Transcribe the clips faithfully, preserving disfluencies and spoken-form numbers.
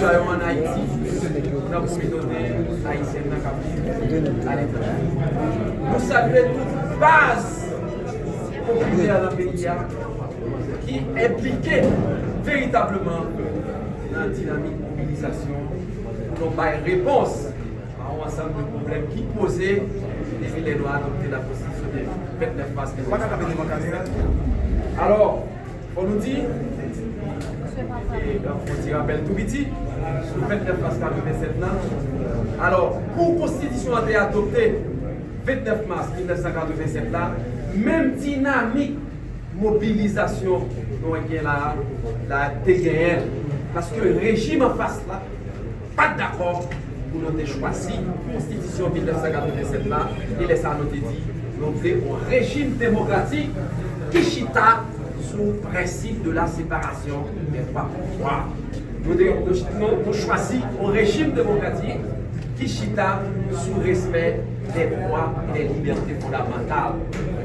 Sa yo ann Ayiti, nan kominote ayisyèn nan k ap viv aletranje. Nou salye tout baz popilè nan peyi a ki enplike veritableman nan dinamik mobilizasyon pou nou bay repons a yon ansanm de pwoblèm ki poze depi lè nou adopte la konstitisyon de vennèf mas. Alò, fò nou di, e, fò ti rapèl tou piti, sou vennèf mas katrevennsèt la. Alò, pou konstitisyon an te adopte vennèf mas mil nèf san katrevennsèt la, menm dinamik mobilizasyon nou wè gen la, la te genyen l. Paske rejim anfas la pa t dakò pou nou te chwazi konstitisyon mil nèf san katrevennsèt la, e lè sa a nou te di nou vle yon rejim demokratik ki chita sou prensip de la separasyon dè twa pouvwa. Nou te, nou, nou, nou chwazi yon rejim demokratik ki chita sou respè dè dwa e dè libète fondamantal.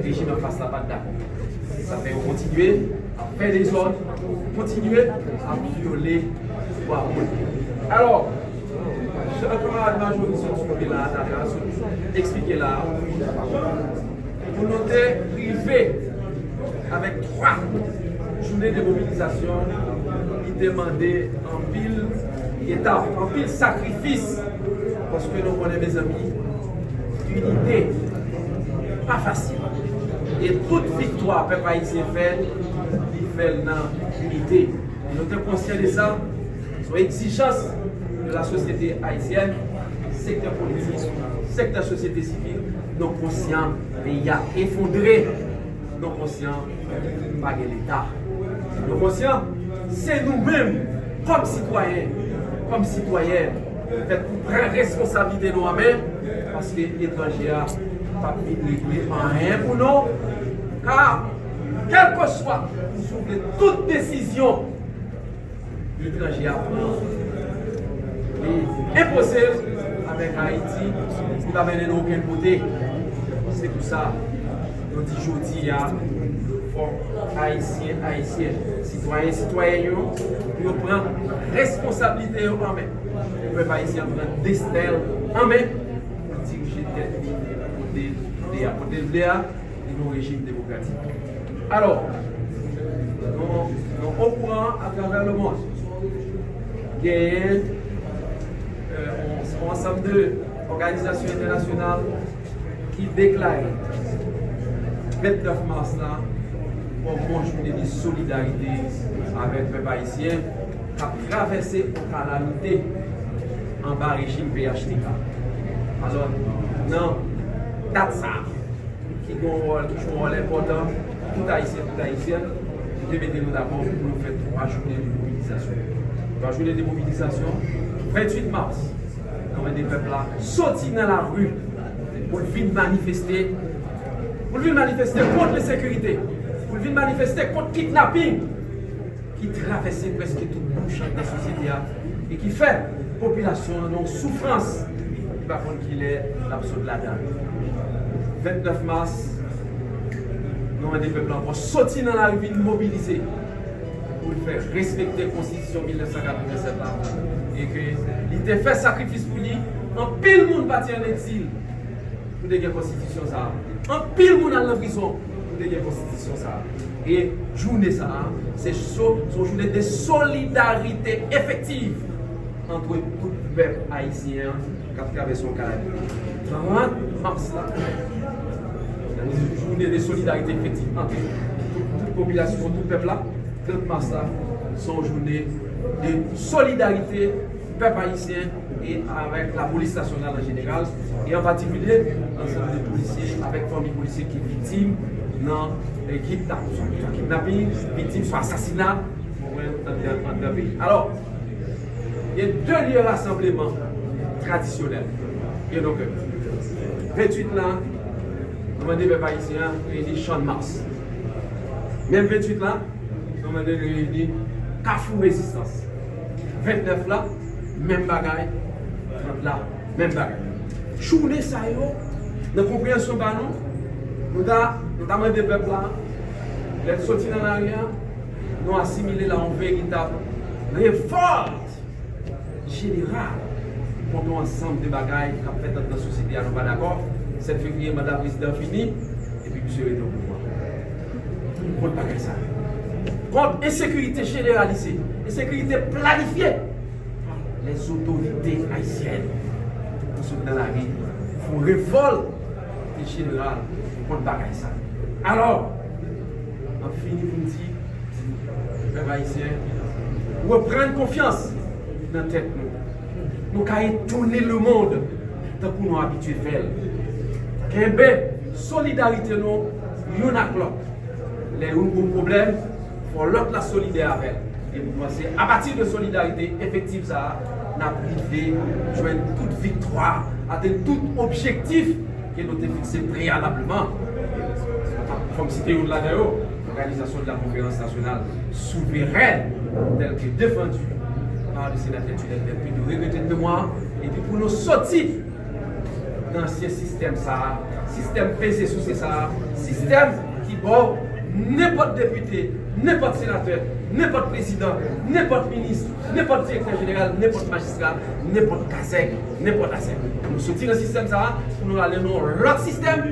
Rejim anfas la pa t dakò. Sa fè yo kontinye ap fè dezòd, kontinye ap vyole dwa moun. Alò, jan kanmarad Majori sot soulve la, Tata sot eksplike la, pou nou te rive avèk twa jounen de mobilizasyon, li te mande anpil etap, anpil sakrifis, paske nou konnen, mezanmi, inite pa fasil. E tout viktwa pèp ayisyen fè l, li fè l nan inite. Nou te konsyan de sa, se yon egzijans de la sosyete ayisyèn, sektè politik, sektè sosyete sivil, nou konsyan peyi a efondre, nou konsyan pa gen Leta. Nou konsyan, se nou menm, kòm sitwayen, kòm sitwayèn, fèt pou pran responsablite nou an men, paske etranje a p ap vin regle anyen pou nou, ka, kèlkeswa, si w vle, tout desizyon etranje a pran, li enpoze l avèk Ayiti, li pa mennen nou okenn kote. Se pou sa, nou di jodi a, fòk Ayisyen, Ayisyèn, sitwayen, sitwayèn yo, pou yo pran responsablite yo an men. Pou pèp ayisyen an pran desten l an men, pou dirije tèt li kote l vle a, kote l vle a, e yon rejim demokratik. Alò, nou, nou okouran atravè lemonn, genyen, e, yon, yon ansanm de òganizasyon entènasyonal ki deklare vennèf mas la kòm yon jounen de solidarite avèk pèp ayisyen k ap travèse yon kalamite anba rejim P H T K. Alò, nan dat sa a, ki gen yon wòl, ki jwe yon wòl enpòtan, tout Ayisyen, tout Ayisyèn, nou te mete nou dakò pou nou fè twa jounen de mobilizasyon. Twa jounen de mobilizasyon, venntuit mas, nou mande pèp la soti nan lari pou l vin manifeste, pou l vin manifeste kont ensekirite, pou l vin manifeste kont kidnaping ki travèse prèske tout bouch nan sosyete a e ki fè popilasyon an nan yon soufrans li pa konn kilè l ap sot ladan l. Vennèf mas, nou mande pèp la ankò soti nan lari vin mobilize pou l fè respekte konstitisyon mil nèf san katrevennsèt la e ke li te fè sakrifis pou li. Anpil moun pati ann egzil pou te gen konstitisyon sa a. Anpil moun al nan prizon pou te gen konstitisyon sa a. E jounen sa a, se so, se yon jounen de solidarite efektiv ant tout pèp ayisyen an k ap travèse yon kalamite. Trant mas la, jounen de solidarite efektiv ant tout, tout popilasyon, tout pèp la. Trant mas la, se yon jounen de solidarite pèp ayisyen e avèk lapolis nasyonal an jeneral, e an patikilye ansanm de polisye avèk fanmi polisye ki viktim nan, e, kidnap, swa kidnaping, viktim swa asasina, ou konprann, anndan, anndan peyi. Alò, gen de lye rasanbleman tradisyonèl. Gen donk, venntuit la, nou mande pèp ayisyen an reyini Channmas. Menm venntuit la, nou mande reyini Kafou Rezistans. Vennèf la, menm bagay. Trant la, menm bagay. Jounen sa yo, nan konpreyansyon pa nou, nou ta, nou ta mande pèp la, lè l soti nan lari a, nou asimile l a yon veritab revòlt jeneral kont yon ansanm de bagay k ap fèt anndan sosyete a, nou pa dakò. Sèt fevriye, manda prezidan fini, epi misye rete o pouvwa. Nou kont bagay sa. Kont ensekirite jeneralize, ensekirite planifye pa lèzotorite ayisyèn. Nou sot nan lari, fè yon revòlte jeneral kont bagay sa. Alò, m ap fini pou m di, pèp ayisyen, reprann konfyans nan tèt nou. Nou ka etone lemonn tankou nou abitye fè l. Kenbe solidarite nou youn ak lòt. Lè youn gon pwoblèm, fò lòt la solidè avè l. E m panse, apati de solidarite efektiv sa a, n ap rive jwenn tout viktwa, atenn tout objektif ke nou te fikse preyalableman. Fò m site youn ladan yo, l'organisation de la conférence nationale souveraine, telle que défendue par le sénateur Tunnel Delpy, de regretter de mémoire, epi pou nou soti nan ansyen sistèm sa a, sistèm peze souse sa a, sistèm ki ba w nenpòt depite, nenpòt senatè, nenpòt prezidan, nenpòt minis, nenpòt direktè jeneral, nenpòt majistra, nenpòt kazèk, nenpòt asèk. Pou nou soti nan sistèm sa a, pou nou ale nan yon lòt sistèm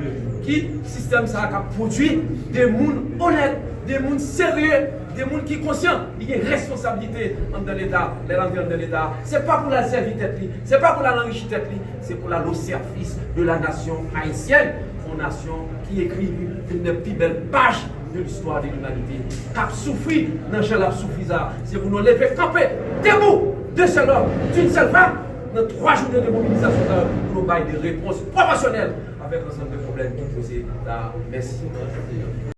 ki sistèm sa a k ap pwodui de moun onèt, de moun serye, de moun ki konsyan, li gen responsablite anndan Leta. Lè l antre anndan Leta, se pa pou l al sèvi tèt li, se pa pou l al anrichi tèt li, se pou l al o sèvis de la nation haïtienne, yon nasyon ki ekri youn nan pi bèl paj de l'histoire de l'humanité, k ap soufri nan jan l ap soufri sa. Se pou nou leve kanpe, debout, d'un seul homme, d'une seule femme, nan twa jounen de mobilizasyon sa yo, pou nou bay de repons pwopòsyonèl avèk ansanm de pwoblèm ki poze la. Mèsi.